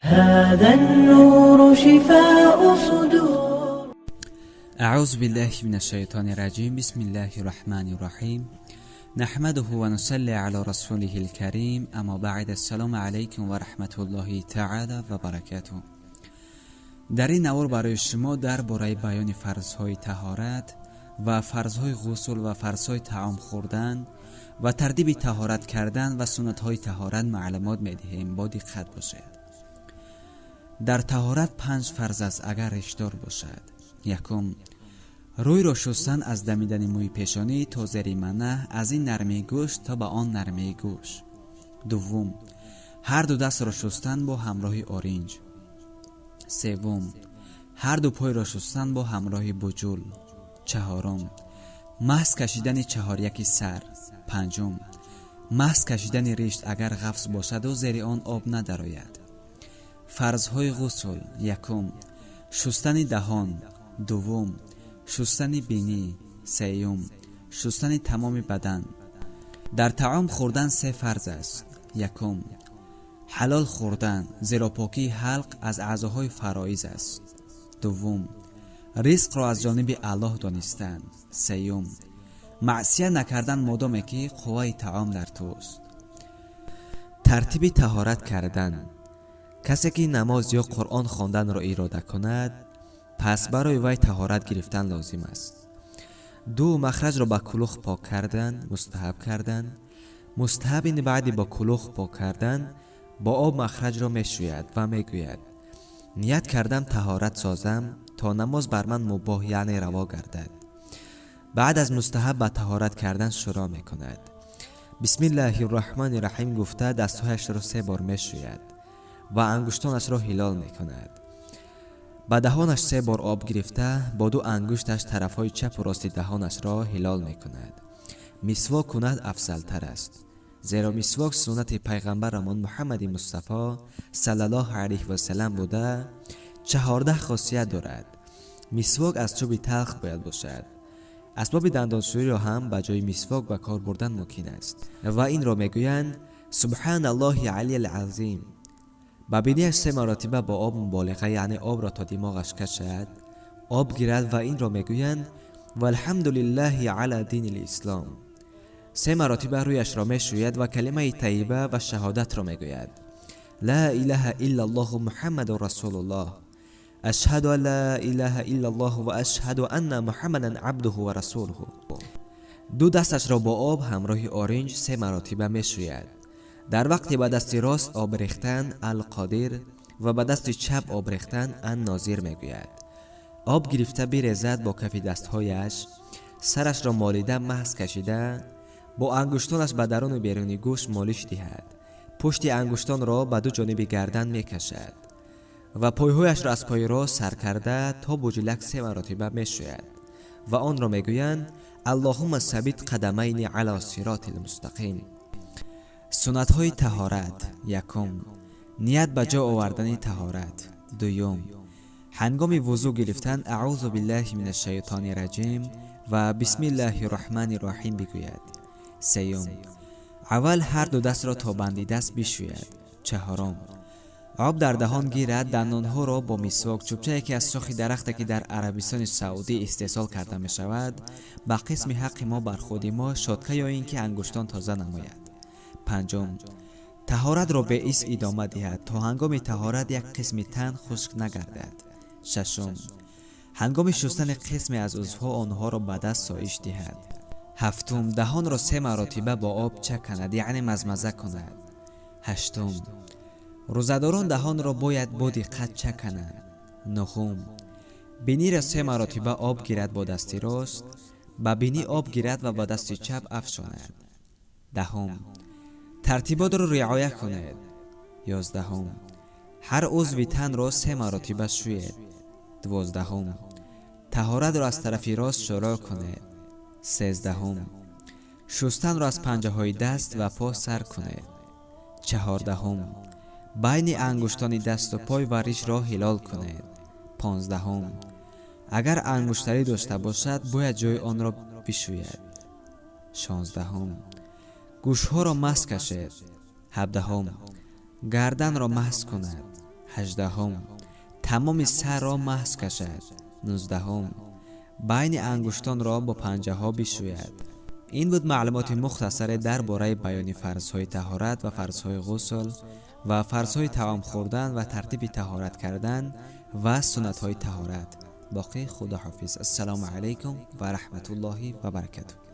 هذا النور شفاء صدور. أعوذ بالله من الشيطان الرجيم. بسم الله الرحمن الرحيم. نحمده ونصلي على رسوله الكريم. اما بعد، السلام علیکم و رحمت الله تعالی و برکاته. در این نوار برای شما در باره بیان فرضهای طهارت و فرضهای غسل و فرضهای طعام خوردن و ترتیب طهارت کردن و سنتهای طهارت معلومات میدهیم. با دقت باشید. در طهارت پنج فرض است اگر ریشدار باشد. یکم، روی را شستن از دمیدن موی پیشانی تا زیر منه، از این نرمی گوش تا به آن نرمی گوش. دوم، هر دو دست را شستن با همراه آرنج. سوم، هر دو پای را شستن با همراه بجول. چهارم، مسح کشیدن چهاریک سر. پنجم، مسح کشیدن ریش اگر غفص باشد و زیر آن آب ندراید. فرضهای غسل: یکم، شستن دهان. دوم، شستن بینی. سیوم، شستن تمام بدن. در طعام خوردن سه فرض است. یکم، حلال خوردن، زیرا پاکی حلق از اعضاهای فرائض است. دوم، رزق را از جانب الله دانستن. سیوم، معصیت نکردن مادامی که قوای طعام در توست. ترتیب طهارت کردن: کسی که نماز یا قرآن خواندن را اراده کند، پس برای وی طهارت گرفتن لازم است. دو، مخرج را با کلوخ پاک کردن مستحب کردن. مستحب این بعدی با کلوخ پاک کردن با آب مخرج را میشوید و میگوید: نیت کردم طهارت سازم تا نماز بر من مباح، یعنی روا گردد. بعد از مستحب به طهارت کردن شروع میکند. بسم الله الرحمن الرحیم گفته دستهایش را سه بار میشوید و انگشتانش را هلال میکند. به دهانش سه بار آب گرفته، با دو انگشتش طرفهای چپ و راست دهانش را هلال میکند. مسواک کند افضل تر است، زیرا مسواک سنت پیغمبرمان محمد مصطفی صلی الله علیه و سلم بوده، 14 خاصیت دارد. مسواک از چوب تلخ باید باشد. اسباب دندانشویی را هم به جای مسواک به کار بردن ممکن است و این را میگویند: سبحان الله علی العظیم. به بینیش سه مراتبه با آب مبالغه، یعنی آب را تا دماغش کشد، آب گیرد و این را میگویند: و الحمد لله علی دین الاسلام. سه مراتبه رویش را میشوید و کلمه طیبه و شهادت را میگوید: لا اله الا الله محمد رسول الله، اشهد ان لا اله الا الله و اشهد ان محمدا عبده و رسوله. دو دستش را با آب همراه آرنج سه مراتبه میشوید. در وقتی به دست راست آب ریختن القادر و به دست چپ آب ریختن الناظر میگوید. آب گرفته بریزد با کف دستهایش، سرش را مالیده، مسح کشیده، با انگشتانش به درون و بیرون گوش مالش دهد. پشت انگشتان را به دو جانب گردن میکشد و پایهایش را از پای راست سر کرده تا بجلک سه مراتبه میشوید و آن را میگویند: اللهم ثبت قدمینی علی صراط المستقیم. سنت های طهارت: یکم، نیت به جا آوردن طهارت. دوم، هنگام وضو گرفتن اعوذ بالله من الشیطان الرجیم و بسم الله الرحمن الرحیم بگوید. سیوم، اول هر دو دست را تا بندی دست بشوید. چهارم، آب در دهان گیرد، دندانها را با مسواک، چوبچه که از شاخ درختی که در عربستان سعودی استحصال کرده می شود، به قسم حق ما بر خود ما شاتکه یا اینکه انگشتان تازه نماید. پنجم، طهارت را به ایس ادامه دهد تا هنگام طهارت یک قسم تن خشک نگردد. ششم، هنگام شستن قسمی از عضوها آنها را به دست سایش دهد. هفتم، دهان را سه مراتبه با آب چک کند، یعنی مزمزه کند. هشتم، روزه‌داران دهان را باید با دقت چک کنند. نهم، بینی را سه مراتبه آب گیرد، با دست راست به بینی آب گیرد و با دست چپ افشاند. دهم، ترتیبات را رعایت کنید. 11م، هر عضو تن را سه مراتبه شوید. 12م، طهارت را از طرف راست شروع کنید. 13م، شستن را از پنجه های دست و پا سر کنید. 14م، بین انگشتان دست و پای و ریش را هلال کنید. 15م، اگر انگشتری داشته باشد باید جای آن را بشوید. 16م، گوشها را مسح کشید. 17م، گردن را مسح کند. 18. Тамоми сарро маҳз кашад. 19. Байни ангуштонро бо панҷаҳо бишӯяд. Ин буд маълумоти мухтасаре дар бораи баёни фарзҳои таҳорат ва фарзҳои ғусл ва фарзҳои таом хӯрдан ва тартиби таҳорат кардан ва суннатҳои таҳорат. Боқӣ худоҳофиз. Ассалому алайкум ва раҳматуллоҳи ва баракатуҳ.